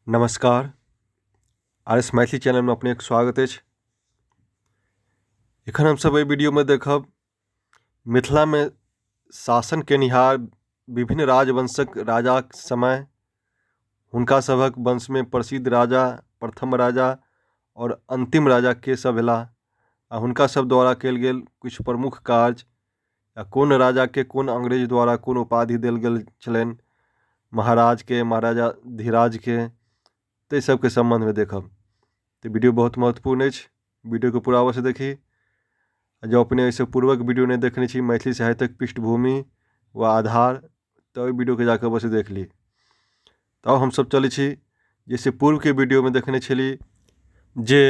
नमस्कार, R S Maithili चैनलमे अपनेके स्वागत अछि। एखन हमसभ एहि वीडियोमे देखब मिथिलामे शासन केनिहार विभिन्न राजवंशक राजाक समय, हुनका सभक वंशमे प्रसिद्ध राजा, प्रथम राजा आओर अन्तिम राजा के सभ भेलाह आ हुनका सभ द्वारा कयल गेल किछु प्रमुख कार्य आ कोन राजाके कोन अंग्रेज द्वारा कोन उपाधि देल गेल छलनि महाराजके, महाराजा धीराजके, ताहि सबके सम्बन्धमे देखब। तऽ वीडियो बहुत महत्वपूर्ण अछि, वीडियोके पूरा अवश्य देखी। जँ अपने एहिसँ पूर्वक वीडियो नहि देखने छी मैथिली साहित्यक पृष्ठभूमि वा आधार, तऽ ओहि वीडियोके जाकऽ अवश्य देख ली। तऽ आउ हमसब चलै छी जाहिसँ पूर्वके वीडियोमे देखने छली जे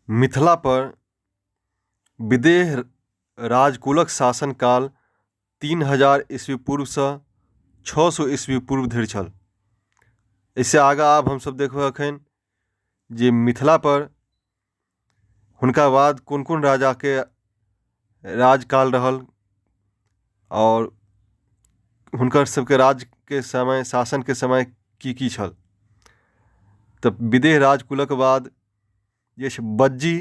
मिथिलापर विदेह राजकुलक शासनकाल 3000 ईस्वी पूर्वसँ 600 ईस्वी पूर्व धरि छल। एहिसँ आगाँ आब हमसब देखबै एखन जे मिथिलापर हुनका बाद कोन कोन राजाके राजकाल रहल आओर हुनकर सबके राज्यके समय, शासनके समय की की छल। तऽ विदेह राजकुलक बाद जे छै बज्जी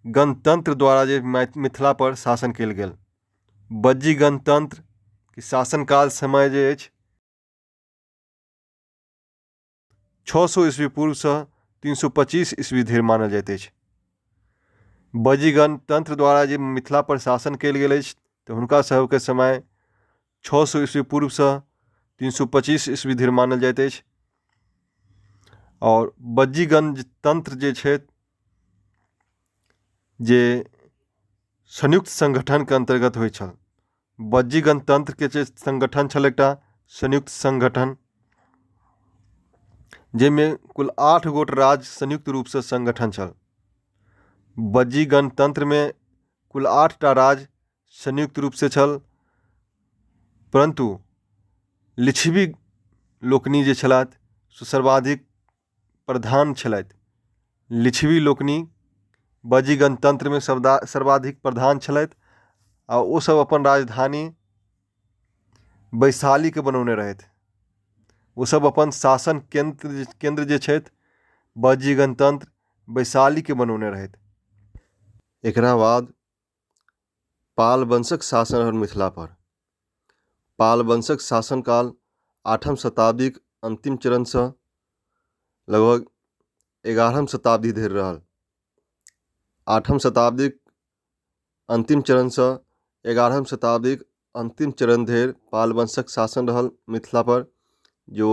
गणतन्त्र द्वारा जे मिथिलापर शासन कयल गेल। बज्जी गणतन्त्रके शासनकाल समय जे अछि 600 ईस्वी पूर्वसँ 325 ईस्वी धरि मानल जाइत अछि। बज्जी गणतन्त्र द्वारा जे मिथिलापर शासन कयल गेल अछि तऽ हुनका सभके समय 600 ईस्वी पूर्वसँ 325 ईस्वी धरि मानल जाइत अछि। आओर बज्जी गणतन्त्र जे छथि जे संयुक्त सङ्गठनके अन्तर्गत होइ छल। बज्जी गणतन्त्रके जे सङ्गठन छल एकटा संयुक्त सङ्गठन, जाहिमे कुल 8 गोट राज्य संयुक्त रूपसँ सङ्गठन छल। बज्जी गणतन्त्रमे कुल 8टा राज्य संयुक्त रूपसँ छल, परन्तु लिच्छवी लोकनि जे छलथि से सर्वाधिक प्रधान छलथि। लिच्छवी लोकनि बज्जी गणतन्त्रमे सर्वाधिक प्रधान छलथि आ ओसभ अपन राजधानी वैशालीके बनौने रहथि। ओसभ अपन शासन केन्द्र जे छथि बज्जी गणतन्त्र वैशालीके बनौने रहथि। एकरा बाद पाल वंशक शासन रहल मिथिलापर। पाल वंशक शासनकाल 8म शताब्दीक अन्तिम चरणसँ लगभग 11म शताब्दी धरि रहल। 8म शताब्दीक अन्तिम चरणसँ 11म शताब्दीक अन्तिम चरण धरि पाल वंशक शासन रहल मिथिलापर। जो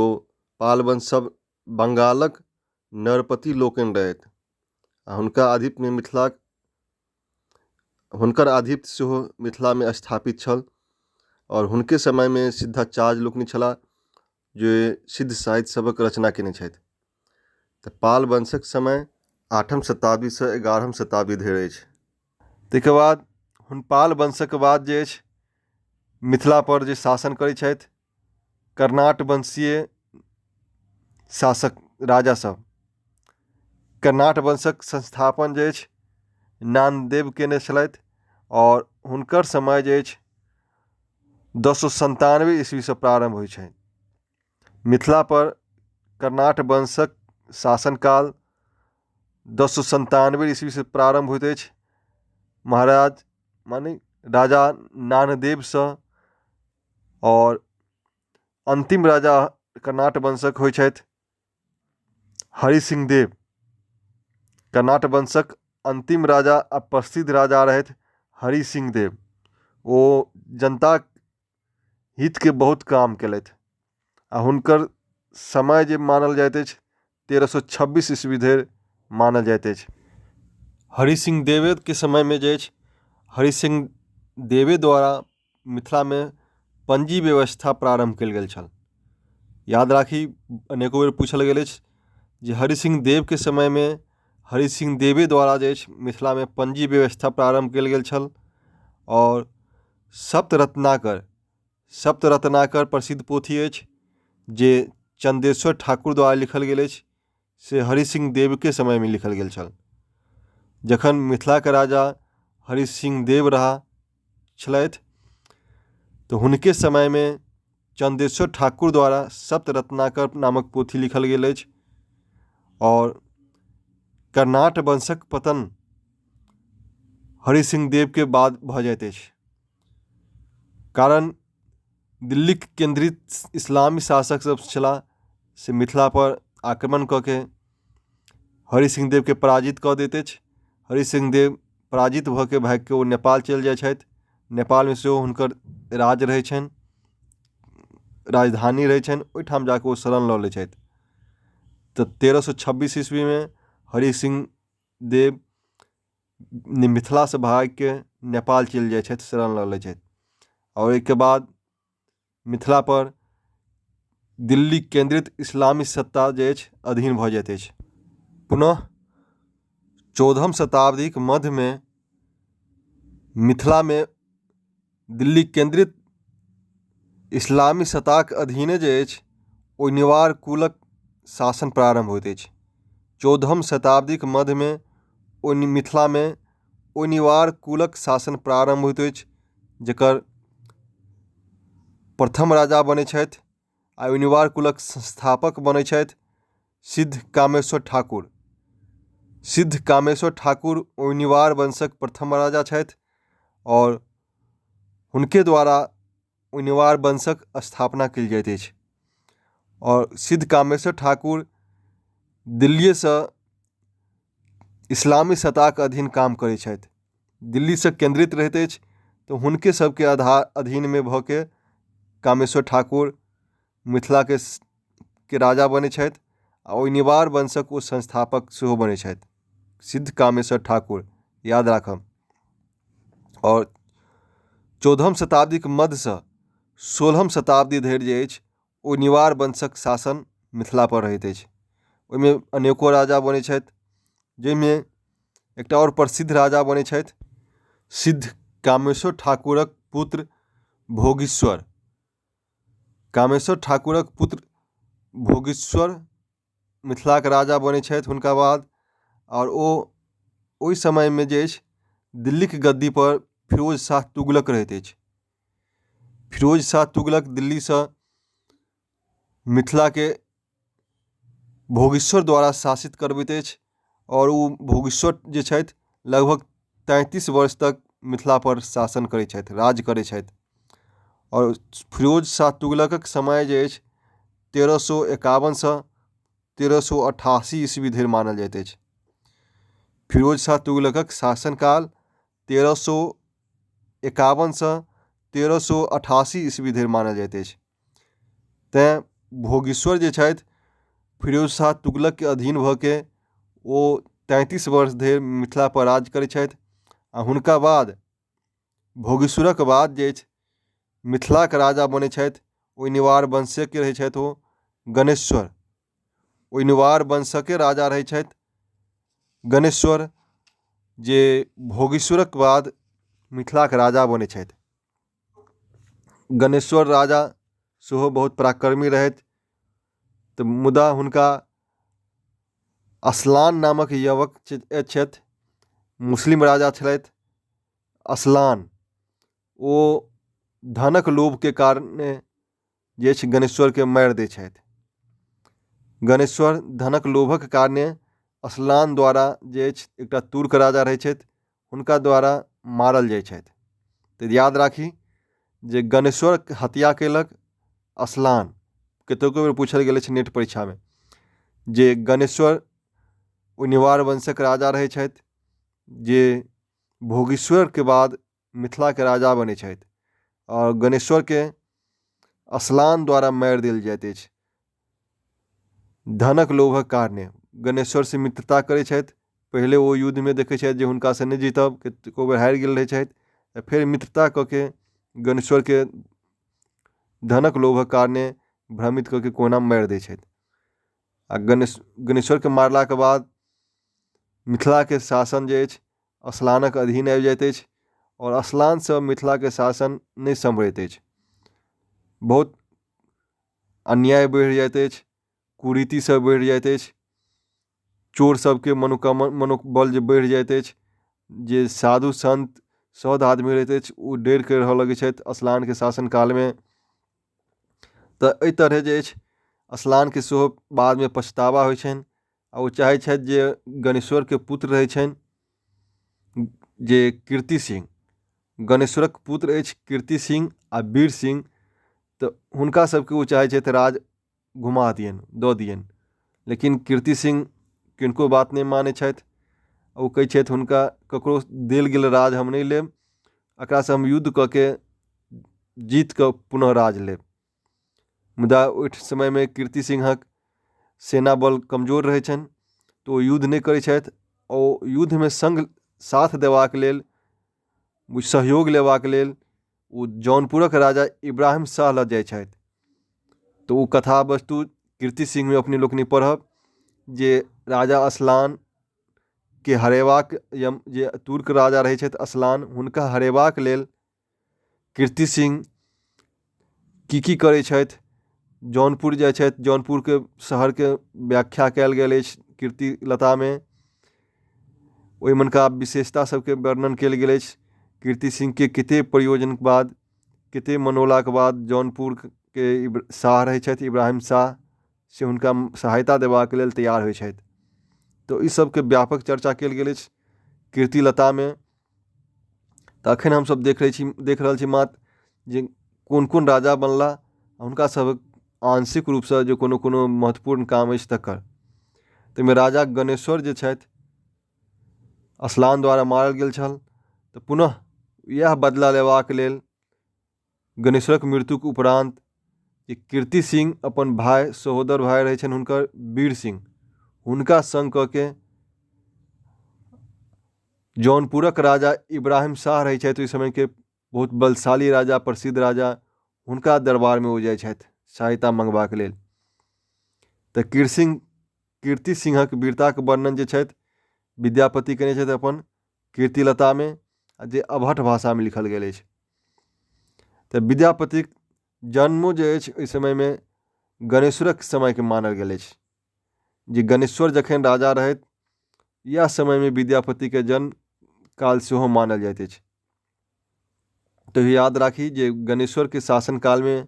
पाल वंश सब बंगालक नरपति लोकनि रहथि आ हुनका आधिपत्यमे मिथिलाक हुनकर आधिपत्य सेहो मिथिलामे स्थापित छल आओर हुनके समयमे सिद्धाचार्य लोकनि छलाह जे सिद्ध साहित्य सभक रचना कयने छथि। तऽ पाल वंशक समय 8म शताब्दीसँ 11म शताब्दी धरि अछि। ताहिके बाद पाल वंशक बाद जे अछि मिथिलापर जे शासन करै छथि कर्णाट वंशीय शासक राजा सब। कर्णाट वंशक संस्थापन जे अछि नानदेव कयने छलथि आओर हुनकर समय जे अछि 1097 ईस्वीसँ प्रारम्भ होइ छनि। मिथिलापर कर्णाट वंशक शासनकाल 1097 ईस्वीसँ प्रारम्भ होइत अछि। महाराज माने राजा नानदेवसँ, आओर अन्तिम राजा कर्णाट वंशक होइ छथि हरिसिंह देव। कर्णाट वंशक अन्तिम राजा आ प्रसिद्ध राजा रहथि हरिसिंह देव। ओ जनताक हितके बहुत काम केलथि आ हुनकर समय जे मानल जाइत अछि 1326 ईस्वी धरि मानल जाइत अछि। हरिसिंह देवेके समयमे जे अछि हरिसिंह देवे द्वारा मिथिलामे पंजी व्यवस्था प्रारम्भ कयल गेल छल। याद राखी, अनेको बेर पूछल गेल अछि जे हरिसिंह देवके समयमे हरिसिंह देवे द्वारा जे अछि मिथिलामे पंजी व्यवस्था प्रारम्भ कयल गेल छल। आओर सप्तरत्नाकर प्रसिद्ध पोथी अछि जे चन्देश्वर ठाकुर द्वारा लिखल गेल अछि, से हरिसिंह देवके समयमे लिखल गेल छल। जखन मिथिलाके राजा हरिसिंह देव रहा छलथि तऽ हुनके समयमे चन्देश्वर ठाकुर द्वारा सप्तरत्नाकर नामक पोथी लिखल गेल अछि। आओर कर्नाट वंशक पतन हरिसिंह देवके बाद भऽ जाइत अछि, कारण दिल्लीक केन्द्रित इस्लामी शासक सब छलाह से मिथिलापर आक्रमण कऽ के हरिसिंह देवके पराजित कऽ दैत अछि। हरिसिंह देव पराजित भऽ के भागिके ओ नेपाल चलि जाइ छथि। नेपालमे सेहो हुनकर राज रहै छनि, राजधानी रहै छनि, ओहिठाम जाकऽ ओ शरण लऽ लै छथि। तऽ 1326 ईस्वीमे हरिसिंह देव मिथिलासँ भागिके नेपाल चलि जाइ छथि, शरण लऽ लै छथि। आओर ओहिके बाद मिथिलापर दिल्ली केन्द्रित इस्लामी सत्ता जे अछि अधीन भऽ जाइत अछि। पुनः 14म शताब्दीक मध्यमे मिथिलामे दिल्ली केन्द्रित इस्लामी सत्ताक अधीने जे अछि ओइनिवार कुलक शासन प्रारम्भ होइत अछि। 14म शताब्दीक मध्यमे ओहि मिथिलामे ओइनिवार कुलक शासन प्रारम्भ होइत अछि, जकर प्रथम राजा बनै छथि आ ओइनिवार कुलक संस्थापक बनै छथि सिद्ध कामेश्वर ठाकुर। सिद्ध कामेश्वर ठाकुर ओइनिवार वंशक प्रथम राजा छथि आओर हुनके द्वारा ओइनिवार वंशक स्थापना कयल जाइत अछि। आओर सिद्ध कामेश्वर ठाकुर दिल्लिएसँ इस्लामी सत्ताके अधीन काम करै छथि। दिल्लीसँ केन्द्रित रहैत अछि तऽ हुनके सबके अधीनमे भऽ के कामेश्वर ठाकुर मिथिलाके के राजा बनै छथि आ ओइनिवार वंशक ओ संस्थापक सेहो बनै छथि, सिद्ध कामेश्वर ठाकुर, याद राखब। आओर 14म शताब्दीके मध्यसँ 16म शताब्दी धरि जे अछि ओइनिवार वंशक शासन मिथिलापर रहैत अछि। ओहिमे अनेको राजा बनै छथि, जाहिमे एकटा आओर प्रसिद्ध राजा बनै छथि सिद्ध कामेश्वर ठाकुरक पुत्र भोगीश्वर। कामेश्वर ठाकुरक पुत्र भोगीश्वर मिथिलाके राजा बनै छथि हुनका बाद। आओर ओ ओहि समयमे जे अछि दिल्लीके गद्दीपर फिरोज शाह तुगलक रहैत अछि। फिरोज शाह तुगलक दिल्लीसँ मिथिलाके भोगेश्वर द्वारा शासित करबैत अछि आओर ओ भोगेश्वर जे छथि लगभग 33 वर्ष तक मिथिलापर शासन करै छथि, राज करै छथि। आओर फिरोज शाह तुगलकक समय जे अछि 1351सँ 1388 ईस्वी धरि मानल जाइत अछि। फिरोज शाह तुगलकक शासनकाल 1351सँ 1388 ईस्वी धरि मानल जाइत अछि। तैँ भोगेश्वर जे छथि फिरोज शाह तुगलकके अधीन भऽ के ओ 33 वर्ष धरि मिथिलापर राज करै छथि। आ हुनका बाद भोगेश्वरक बाद जे अछि मिथिलाके राजा बनै छथि ओइनिवार वंशके रहै छथि ओ गणेश्वर। ओइनिवार वंशके राजा रहै छथि गणेश्वर, जे भोगेश्वरक बाद मिथिलाके राजा बनै छथि। गणेश्वर राजा सेहो बहुत पराक्रमी रहथि, तऽ मुदा हुनका असलान नामक युवक छथि, मुस्लिम राजा छलथि असलान, ओ धनक लोभके कारणे जे अछि गणेश्वरके मारि दै छथि। गणेश्वर धनक लोभक कारणे असलान द्वारा जे अछि एकटा तुर्क राजा रहै छथि हुनका द्वारा मारल जाइ छथि। तऽ याद राखी जे गणेश्वरके हत्या कयलक असलान। कतेको बेर पूछल गेल अछि नेट परीक्षामे जे गणेश्वर ओइनिवार वंशक राजा रहै छथि जे भोगेश्वरके बाद मिथिलाके राजा बनै छथि आओर गणेश्वरके असलान द्वारा मारि देल जाइत अछि धनक लोभक कारणे। गणेश्वरसँ मित्रता करै छथि, पहिले ओ युद्धमे देखै छथि जे हुनकासँ नहि जीतब, कतेको बेर हारि गेल रहै छथि, तऽ फेर मित्रता कऽ के गणेश्वरके धनक लोभक कारणे भ्रमित कऽ के कोना मारि दै छथि। आ गणेश्वरके मारलाके बाद मिथिलाके शासन जे अछि असलानक अधीन आबि जाइत अछि आओर असलानसँ मिथिलाके शासन नहि सम्हरैत अछि। बहुत अन्याय बढ़ि जाइत अछि, कुरीति सब बढ़ि जाइत अछि, चोर सबके मनोबल जे बढ़ि जाइत अछि, जे साधु सन्त सध आदमी रहैत अछि ओ डरिके रहऽ लगै छथि असलानके शासन कालमे। तऽ एहि तरहे जे अछि असलानके सेहो बादमे पछतावा होइ छनि आ ओ चाहै छथि जे गणेश्वरके पुत्र रहै छनि जे कीर्ति सिंह, गणेश्वरक पुत्र अछि कीर्ति सिंह आ वीर सिंह, तऽ हुनका सबके ओ चाहै छथि राज घुमा दियनि, दऽ दियनि। लेकिन कीर्ति सिंह किनको बात नहि मानै छथि। ओ कहै छथि हुनका ककरो देल गेल राज हम नहि लेब, एकरासँ हम युद्ध कऽ के जीत कऽ पुनः राज लेब। मुदा ओहि समयमे कीर्ति सिंहक सेना बल कमजोर रहै छनि, तऽ ओ युद्ध नहि करै छथि। ओ युद्धमे सङ्ग साथ देबाक लेल, सहयोग लेबाक लेल ओ जौनपुरक राजा इब्राहिम शाह लग जाइ छथि। तऽ ओ कथा वस्तु कीर्ति सिंहमे अपने लोकनि पढ़ब जे राजा असलानके हरेबाक जे तुर्क राजा रहै छथि असलान, हुनका हरेबाक लेल कीर्ति सिंह की की करै छथि। जौनपुर जाइ छथि, जौनपुरके शहरके व्याख्या कयल गेल अछि कीर्तिलतामे। ओहिमेका विशेषता सबके वर्णन कयल गेल अछि। कीर्ति सिंहके कतेक प्रयोजनके बाद, कतेक मनौलाके बाद जौनपुरके शाह रहै छथि इब्राहिम शाह, से हुनका सहायता देबाक लेल तैयार होइ छथि। तऽ ई सबके व्यापक चर्चा कयल गेल अछि कीर्तिलतामे। तऽ एखन हमसब देख रहल छी मात्र जे कोन कोन राजा बनला, हुनका सभक आंशिक रूपसँ जे कोनो कोनो महत्वपूर्ण काम अछि तकर। ताहिमे राजा गणेश्वर जे छथि असलान द्वारा मारल गेल छल, तऽ पुनः इएह बदला लेबाक लेल गणेश्वरक मृत्युके उपरान्त जे कीर्ति सिंह अपन भाय, सहोदर भाय रहै छनि हुनकर वीर सिंह, हुनका सङ्ग कऽ के जौनपुरक राजा इब्राहिम शाह रहै छथि ओहि समयके बहुत बलशाली राजा, प्रसिद्ध राजा, हुनका दरबारमे ओ जाइ छथि सहायता मङ्गबाक लेल। तऽ कीर्ति सिंहक वीरताके वर्णन जे छथि विद्यापति कयने छथि अपन कीर्तिलतामे, आ जे अवहट्ठ भाषामे लिखल गेल अछि। तऽ विद्यापतिक जन्मो जे अछि ओहि समयमे गणेश्वरक समयके मानल गेल अछि, जे गणेश्वर जखन राजा रहथि इएह समयमे विद्यापतिके जन्म काल सेहो मानल जाइत अछि। तऽ याद राखी जे गणेश्वरके शासन कालमे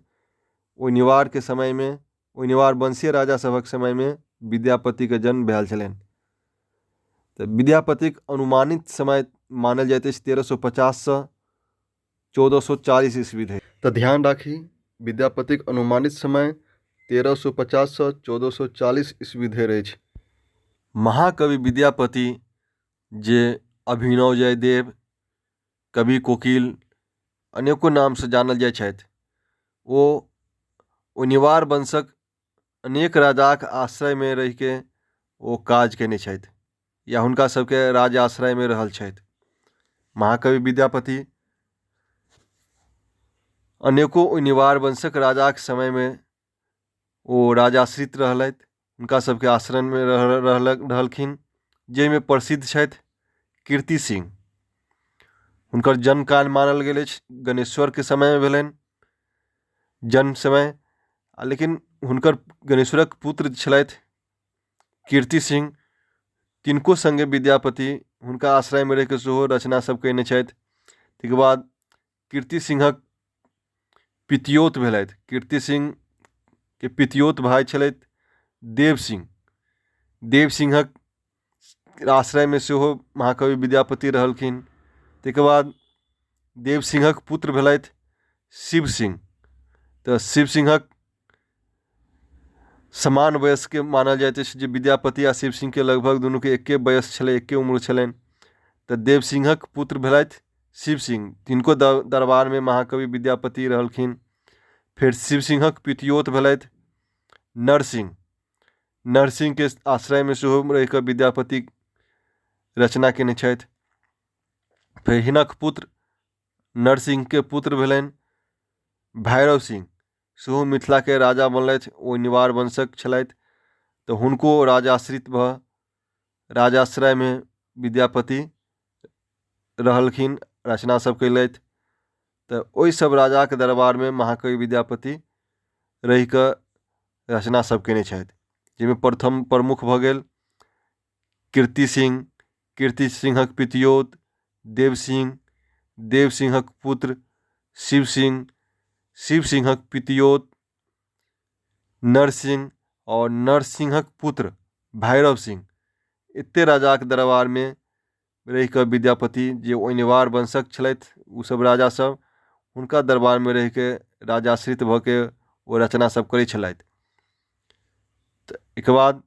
ओहिनिवारके समयमे, ओहिनिवार वंशीय राजा सभक समयमे विद्यापतिके जन्म भेल छलनि। तऽ विद्यापतिक अनुमानित समय मानल जाइत अछि 1350सँ 1440 ईस्वी धरि। तऽ ध्यान राखी, विद्यापतिक अनुमानित समय 1350सँ 1440 ईस्वी धरि अछि। महाकवि विद्यापति जे अभिनव जयदेव, कवि कोकिल अनेको नामसँ जानल जाइ छथि, ओ ओनिवार वंशक अनेक राजाक आश्रयमे रहिके ओ काज कयने छथि या हुनका सबके राज आश्रयमे रहल छथि। महाकवि विद्यापति अनेको ओनिवार वंशक राजाक समयमे ओ राजाश्रित रहलथि, हुनका सबके आश्रयमे रहलखिन, जाहिमे प्रसिद्ध छथि कीर्ति सिंह। हुनकर जन्मकाल मानल गेल अछि गणेश्वरके समयमे भेलनि जन्म समय, आ लेकिन हुनकर गणेश्वरक पुत्र छलथि कीर्ति सिंह, तिनको सङ्गे विद्यापति हुनका आश्रयमे रहिकऽ सेहो रचना सब कयने छथि। ताहिके बाद कीर्ति सिंहक पितियौत भेलथि, कीर्ति सिंहके पितियौत भाय छलथि देव सिंह। देव सिंहक आश्रयमे सेहो महाकवि विद्यापति रहलखिन। ताहिके बाद देव सिंहक पुत्र भेलथि शिव सिंह। तऽ शिव सिंहक समान वयस्कके मानल जाइत अछि जे विद्यापति आ शिव सिंहके लगभग दुनूके एके वयस छलै, एके उम्र छलनि। तऽ देव सिंहक पुत्र भेलथि शिव सिंह, तिनको दरबारमे महाकवि विद्यापति रहलखिन। फेर शिव सिंहक पितियौत भेलथि नरसिंह। नरसिंहके आश्रयमे सेहो रहिकऽ विद्यापति रचना कयने छथि। फेर हिनक पुत्र नरसिंहके पुत्र भेलनि भैरव सिंह, सेहो मिथिलाके राजा बनलथि, ओ निवार वंशक छलथि। तऽ हुनको राजाश्रित भऽ राजाश्रयमे विद्यापति रहलखिन, रचना सब कयलथि। तऽ ओहि सब राजाके दरबारमे महाकवि विद्यापति रहिकऽ रचना सब कयने छथि, जाहिमे प्रथम प्रमुख भऽ गेल कीर्ति सिंह, कीर्ति सिंहक पितियौत देव सिंह, देव सिंहक पुत्र शिव सिंह, शिव सिंहक पितियौत नरसिंह आओर नरसिंहक पुत्र भैरव सिंह, एतेक राजाक दरबारमे रहि कऽ विद्यापति जे ओइनवार वंशक छलथि ओसभ राजासभ, हुनका दरबारमे रहि कऽ राजाश्रित भऽ के ओ रचना सब करै छलथि। तऽ एहिके बाद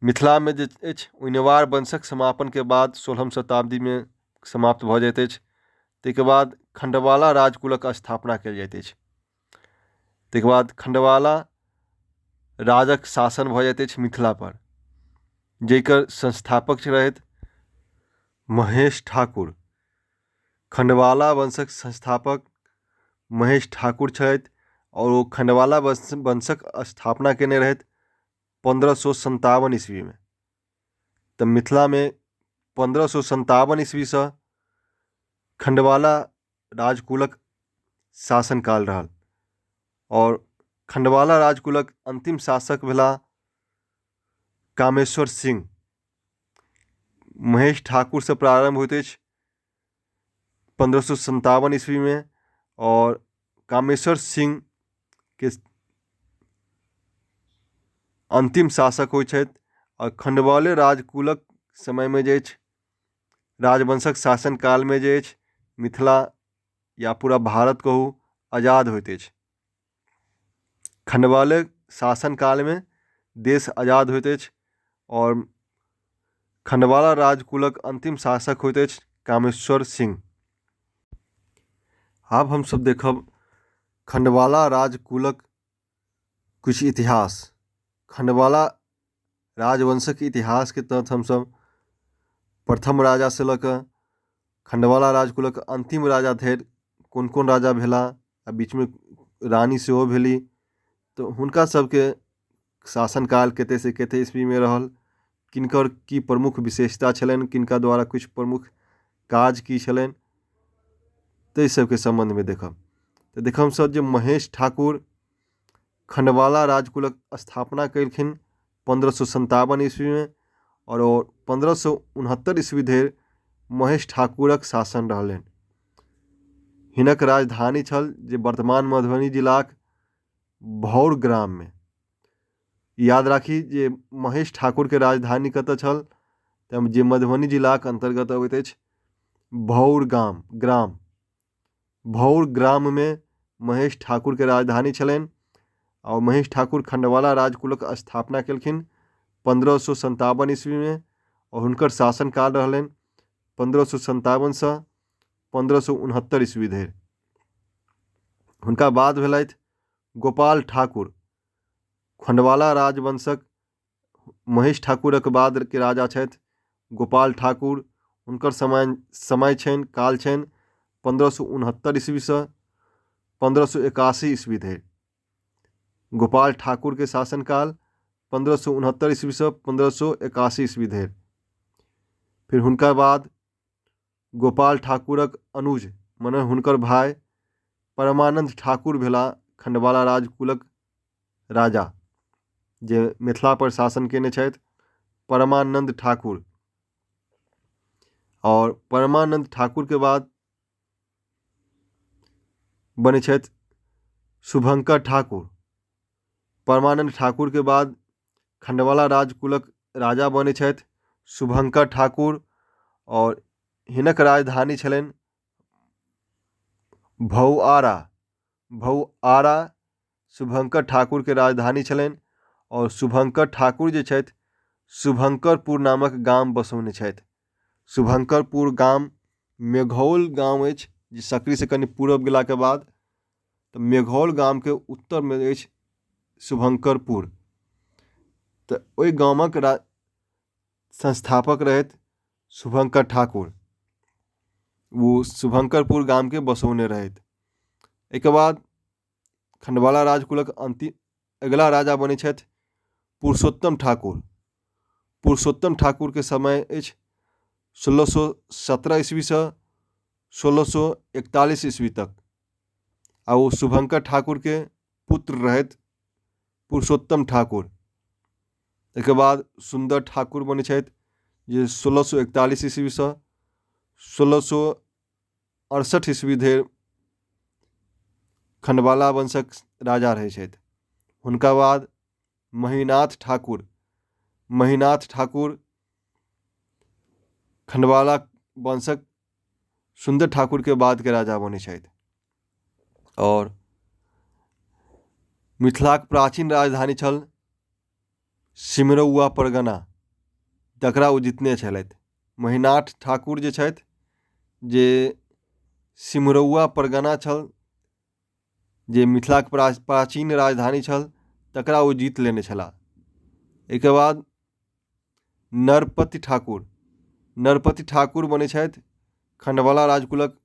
मिथिलामे जे अछि ओइनवार वंशक समापनके बाद 16म शताब्दीमे समाप्त भऽ जाइत अछि। ताहिके बाद खण्डवाला राजकुलक स्थापना कयल जाइत अछि। ताहिके बाद खण्डवाला राजक शासन भऽ जाइत अछि मिथिलापर, जकर संस्थापक रहथि महेश ठाकुर। खण्डवाला वंशक संस्थापक महेश ठाकुर छथि आओर ओ खण्डवाला वंशक स्थापना कयने रहथि 1557 ईस्वीमे। तऽ मिथिलामे 1557 ईस्वीसँ खण्डवाला राजकुलक शासनकाल रहल आओर खण्डवाला राजकुलक अन्तिम शासक भेलाह कामेश्वर सिंह। महेश ठाकुरसँ प्रारम्भ होइत अछि 1557 ईस्वीमे आओर कामेश्वर सिंहके अन्तिम शासक होइ छथि आओर खण्डवाले राजकुलक समयमे जे अछि राजवंशक शासन कालमे जे अछि मिथिला या पूरा भारत कहू आजाद होइत अछि। खण्डवाले शासन कालमे देश आजाद होइत अछि आओर खण्डवाला राजकुलक अन्तिम शासक होइत अछि कामेश्वर सिंह। आब हमसभ देखब खण्डवाला राजकुलक किछु इतिहास। खण्डवाला राजवंशक इतिहासके तहत हमसभ प्रथम राजासँ लऽ कऽ खण्डवाला राजकुलक अन्तिम राजा धरि कोन कोन राजा भेलाह आ बीचमे रानी सेहो भेली, तऽ हुनका सभके शासनकाल कतेकसँ कतेक ईस्वीमे रहल, किनकर की प्रमुख विशेषता छलनि, किनका द्वारा किछु प्रमुख काज की छलनि, ताहि सभके सम्बन्धमे देखब। तऽ देखब हमसभ जे महेश ठाकुर खण्डवाला राजकुलक स्थापना केलखिन 1557 ईस्वीमे आओर ओ 1569 ईस्वी धरि महेश ठाकुरक शासन रहलनि। हिनक राजधानी छल जे वर्तमान मधुबनी जिलाक भौर ग्राममे। याद राखी जे महेश ठाकुरके राजधानी कतऽ छल, तऽ जे मधुबनी जिलाक अन्तर्गत अबैत अछि भौर गाम ग्राम। भौर ग्राममे महेश ठाकुरके राजधानी छलनि आओर महेश ठाकुर खण्डवाला राजकुलक स्थापना केलखिन 1557 ईस्वीमे आओर हुनकर शासनकाल रहलनि 1557सँ 1569 ईस्वी धरि। हुनका बाद भेलथि गोपाल ठाकुर। खण्डवाला राजवंशक महेश ठाकुरक बादके राजा छथि गोपाल ठाकुर। हुनकर समय समय छनि काल छनि 1569 ईस्वीसँ 1581 ईस्वी धरि। गोपाल ठाकुरके शासनकाल 1569 ईस्वीसँ 1581 ईस्वी धरि। फेर हुनका बाद गोपाल ठाकुरक अनुज मने हुनकर भाय परमानन्द ठाकुर भेलाह खण्डवाला राजकुलक राजा, जे मिथिला पर शासन कयने छथि परमानन्द ठाकुर। आओर परमानन्द ठाकुरके बाद बनै छथि शुभङ्कर ठाकुर। परमानन्द ठाकुरके बाद खण्डवाला राजकुलक राजा बनै छथि शुभङ्कर ठाकुर आओर हिनक राजधानी छलनि भौआरा। भौआरा शुभङ्कर ठाकुरके राजधानी छलनि आओर शुभङ्कर ठाकुर जे छथि शुभङ्करपुर नामक गाम बसौने छथि। शुभङ्करपुर गाम मेघौल गाम अछि जे सकरीसँ कनि पूरब गेलाके बाद तऽ मेघौल गामके उत्तरमे अछि शुभङ्करपुर। तऽ ओहि गामक संस्थापक रहथि शुभङ्कर ठाकुर। ओ शुभङ्करपुर गामके बसौने रहथि। एहिके बाद खण्डवाला राजकुलक अन्तिम अगिला राजा बनै छथि पुरुषोत्तम ठाकुर। पुरुषोत्तम ठाकुरके समय अछि 1617 ईस्वीसँ 1641 ईस्वी तक आ ओ शुभङ्कर ठाकुरके पुत्र रहथि पुरुषोत्तम ठाकुर। एहिके बाद सुन्दर ठाकुर बनै छथि जे 1641 ईस्वीसँ 1668 ईस्वी धरि खण्डवाला वंशक राजा रहै छथि। हुनका बाद महिनाथ ठाकुर। महिनाथ ठाकुर खण्डवाला वंशक सुन्दर ठाकुरके बादके राजा बनै छथि। आओर मिथिलाक प्राचीन राजधानी छल सिमरौआ परगना, तकरा ओ जितने छलथि। महिनाथ ठाकुर जे छथि, जे सिमरौआ परगना छल, जे मिथिलाक प्राचीन राजधानी छल, तकरा ओ जीत लेने छलाह। एहिके बाद नरपति ठाकुर। नरपति ठाकुर बनै छथि खण्डवाला राजकुलक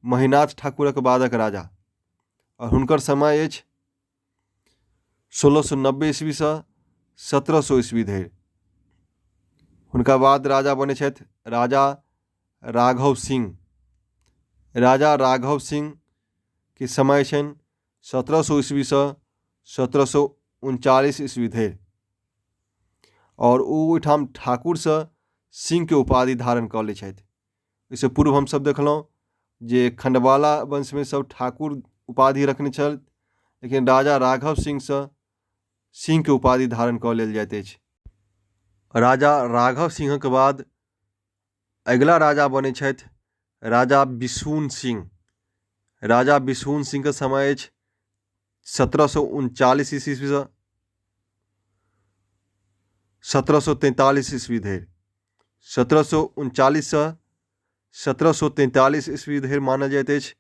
महिनाथ ठाकुरक बादक राजा, आओर हुनकर समय अछि 1690 ईस्वीसँ 1700 ईस्वी धरि। हुनका बाद राजा बनै छथि राजा राघव सिंह। राजा राघव सिंह के समय छनि 1700 ईस्वीसँ 1739 ईस्वी धरि, आओर ओ ओहिठाम ठाकुरसँ सिंहके उपाधि धारण कऽ लै छथि। एहिसँ पूर्व हमसभ देखलहुँ जे खण्डवाला वंशमे सभ ठाकुर उपाधि रखने छल, लेकिन राजा राघव सिंहसँ सिंहके उपाधि धारण कऽ लेल जाइत अछि। राजा राघव सिंहक बाद अगिला राजा बनै छथि राजा बिशुन सिंह। राजा बिशुन सिंहके समय अछि 1739 ईस्वीसँ 1743 ईस्वी धरि। 1739सँ 1743 ईस्वी धरि मानल जाइत अछि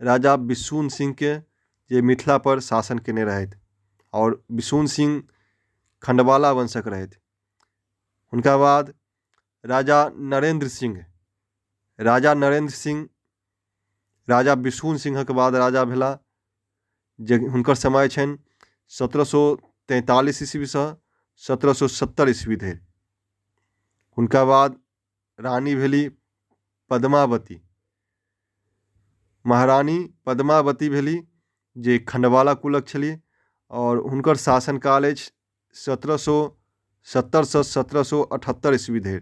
राजा बिशुन सिंहके जे मिथिलापर शासन केने रहथि, आओर बिशुन सिंह खण्डवाला वंशक रहथि। हुनका बाद राजा नरेन्द्र सिंह। राजा नरेन्द्र सिंह राजा बिशुन सिंहक बाद राजा भेलाह, जे हुनकर समय छनि 1743 ईस्वीसँ 1770 ईस्वी धरि। हुनका बाद रानी भेली पद्मावती। महारानी पद्मावती भेली जे खण्डवाला कुलक छली, आओर हुनकर शासनकाल अछि 1770सँ 1778 ईस्वी धरि।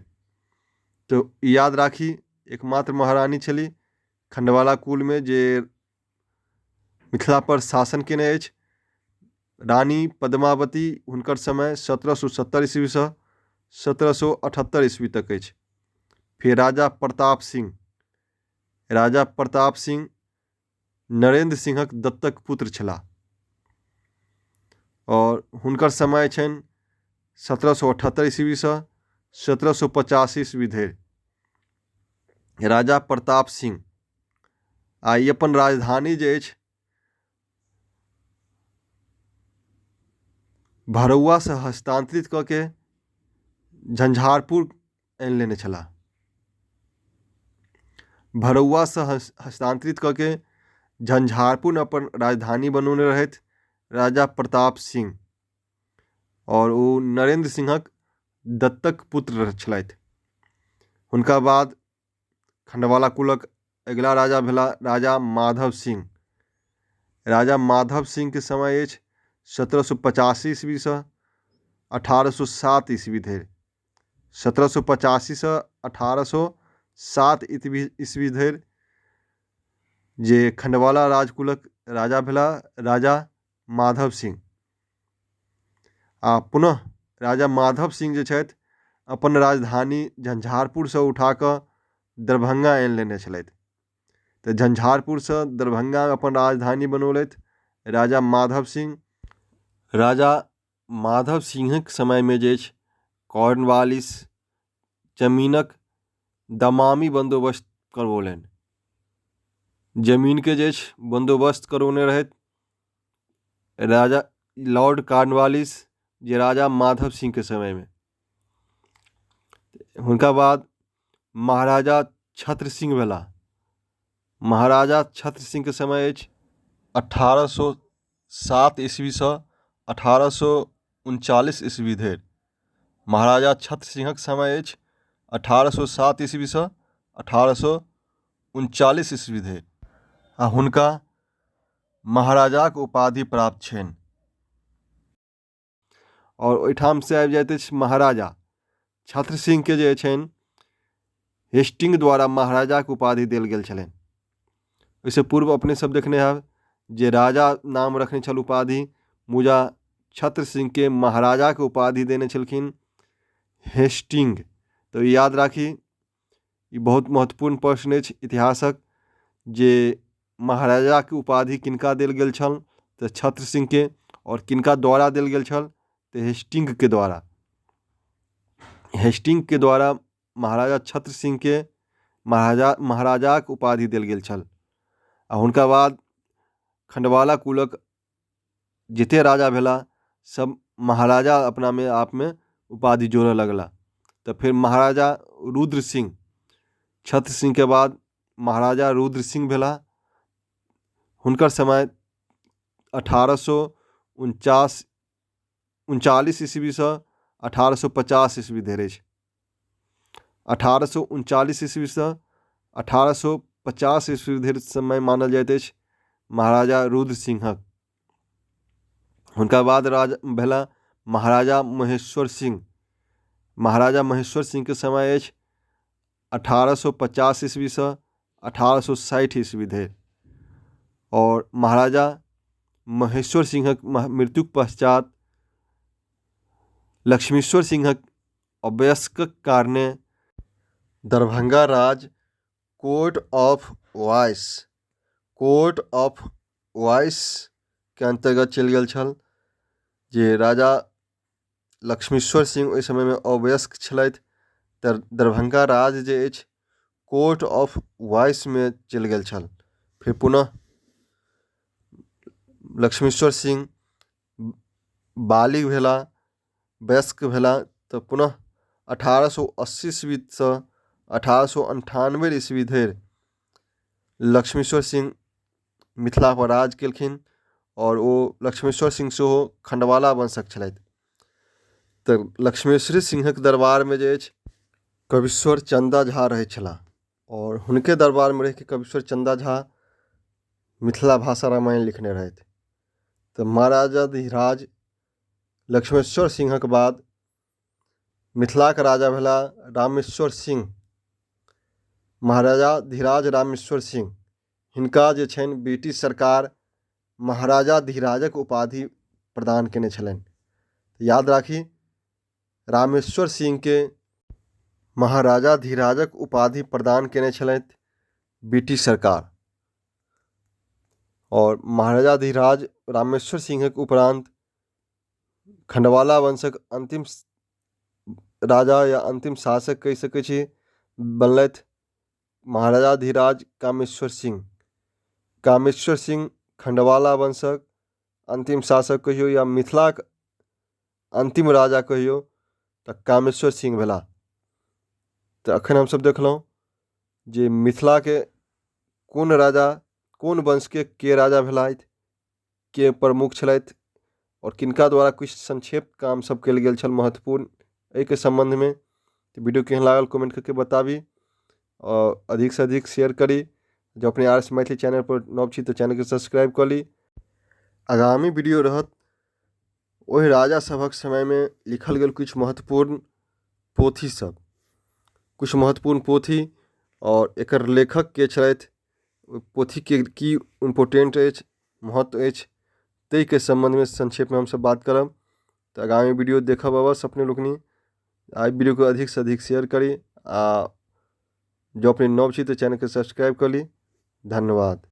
तऽ याद राखी, एकमात्र महारानी छली खण्डवाला कुलमे जे मिथिलापर शासन केने अछि, रानी पद्मावती। हुनकर समय 1770 ईस्वीसँ 1778 ईस्वी तक अछि। फेर राजा प्रताप सिंह। राजा प्रताप सिंह नरेन्द्र सिंहक दत्तक पुत्र छलाह, आओर हुनकर समय छनि 1778 ईस्वीसँ 1785 ईस्वी धरि। राजा प्रताप सिंह आ ई अपन राजधानी जे अछि भरौआसँ हस्तान्तरित कऽ के झंझारपुर आनि लेने छलाह। भरौआसँ हस्तान्तरित कऽ के झंझारपुरमे अपन राजधानी बनौने रहथि राजा प्रताप सिंह, आओर ओ नरेन्द्र सिंहक दत्तक पुत्र छलथि। हुनका बाद खण्डवाला कुलक अगिला राजा भेला राजा माधव सिंह। राजा माधव सिंहके समय अछि 1785 ईस्वीसँ 1807 ईस्वी धरि। 1785सँ 1807 ईस्वी धरि जे खण्डवाला राजकुलक राजा भेला राजा माधव सिंह। आ पुनः राजा माधव सिंह जे छथि अपन राजधानी झंझारपुरसँ उठा कऽ दरभंगा आनि लेने छलथि। तऽ झंझारपुरसँ दरभंगा अपन राजधानी बनौलथि राजा माधव सिंह। राजा माधव सिंहक समयमे जे अछि कॉर्नवालिस जमीनक दमामी बन्दोबस्त करबौलनि। जमीनके जे अछि बन्दोबस्त करौने रहथि राजा लॉर्ड कॉर्नवालिस, जे राजा माधव सिंहके समयमे। हुनका बाद महाराजा छत्र सिंह भेला। महाराजा छत्र सिंहके समय अछि 1807 ईस्वीसँ 1839 ईस्वी धरि। महाराजा छत्र सिंहक समय अछि 1807 ईस्वीसँ 1839 ईस्वी धरि, आ हुनका महाराजाक उपाधि प्राप्त छनि। आओर ओहिठामसँ आबि जाइत अछि महाराजा छत्र सिंहके जे छनि हेस्टिंग द्वारा महाराजाक उपाधि देल गेल छलनि। ओहिसँ पूर्व अपने सब देखने हैब जे राजा नाम रखने छल उपाधि मुदा छत्र सिंहके महाराजाके उपाधि देने छलखिन हेस्टिंग। तऽ याद राखी, ई बहुत महत्वपूर्ण प्रश्न अछि इतिहासक जे महाराजाके उपाधि किनका देल गेल छल, तऽ छत्र सिंहके, आओर किनका द्वारा देल गेल छल, तऽ हेस्टिंगके द्वारा। हेस्टिंगके द्वारा महाराजा छत्र सिंहके महाराजाक उपाधि देल गेल छल। आ हुनका बाद खण्डवाला कुलक जते राजा भेला सब महाराजा अपनामे आपमे उपाधि जोड़ऽ लगला। तऽ फेर महाराजा रुद्र सिंह, छत्र सिंहके बाद महाराजा रुद्र सिंह भेला। हुनकर समय 1849 39 ईस्वीसँ 1850 ईस्वी धरि अछि। 1839 ईस्वीसँ 1850 ईस्वी धरि समय मानल जाइत अछि महाराजा रुद्र सिंहक। हुनका बाद राज भेला महाराजा महेश्वर सिंह। महाराजा महेश्वर सिंहके समय अछि 1850 ईस्वीसँ 1860 ईस्वी धरि। आओर महाराजा महेश्वर सिंहक मृत्युक पश्चात लक्ष्मीश्वर सिंहक अवयस्कक कारणे दरभंगा राज कोर्ट ऑफ वाइस, कोर्ट ऑफ वाइसके अन्तर्गत चलि गेल छल, जे राजा लक्ष्मीश्वर सिंह ओहि समयमे अवयस्क छलथि। तऽ दरभंगा राज जे अछि कोर्ट ऑफ वाइसमे चलि गेल छल। फेर पुनः लक्ष्मीश्वर सिंह बालिग भेला, वयस्क भेला, तऽ पुनः 1880 ईस्वीसँ 1898 ईस्वी धरि लक्ष्मीश्वर सिंह मिथिलापर राज केलखिन आओर ओ लक्ष्मीश्वर सिंह सेहो खण्डवाला वंशक छलथि। तऽ लक्ष्मेश्वरी सिंहक दरबारमे जे अछि कवीश्वर चन्दा झा रहै छलाह आओर हुनके दरबारमे रहिके कवीश्वर चन्दा झा मिथिला भाषा रामायण लिखने रहथि। तऽ महाराजाधिराज लक्ष्मेश्वर सिंहक बाद मिथिलाके राजा भेला रामेश्वर सिंह, महाराजा धीराज रामेश्वर सिंह। हिनका जे छनि ब्रिटिश सरकार महाराजा धीराजक उपाधि प्रदान केने छलनि। याद राखी, रामेश्वर सिंहके महाराजा धीराजक उपाधि प्रदान केने छलथि ब्रिटिश सरकार। आओर महाराजा धीराज रामेश्वर सिंहक उपरान्त खण्डवाला वंशक अन्तिम राजा या अन्तिम शासक कहि सकै छी बनलथि महाराजा धीराज कामेश्वर सिंह। कामेश्वर सिंह खण्डवाला वंशक अन्तिम शासक कहियौ या मिथिलाक अन्तिम राजा कहियौ तऽ कामेश्वर सिंह भेलाह। तऽ एखन हमसभ देखलहुँ जे मिथिलाके कोन राजा कोन वंशके के राजा भेलथि, के प्रमुख छलथि आओर किनका द्वारा किछु संक्षेप काम सब कयल गेल छल महत्वपूर्ण एहिके सम्बन्धमे। तऽ वीडियो केहन लागल कमेंट करके बताबी आओर अधिकसँ अधिक शेयर करी। जँ अपने आर एस मैथिली चैनलपर नव छी तऽ चैनलके सब्सक्राइब कऽ ली। आगामी वीडियो रहत ओहि राजा सभक समयमे लिखल गेल किछु महत्वपूर्ण पोथी सब, किछु महत्वपूर्ण पोथी आओर एकर लेखक के छलथि, ओहि पोथीके की इम्पोर्टेंट अछि, महत्व अछि, ताहिके सम्बन्धमे संक्षेपमे हमसब बात करब। तऽ आगामी वीडियो देखब अवश्य अपने लोकनि। एहि वीडियोके अधिकसँ अधिक शेयर करी आ जँ अपने नव छी तऽ चैनलके सब्सक्राइब कऽ ली। धन्यवाद।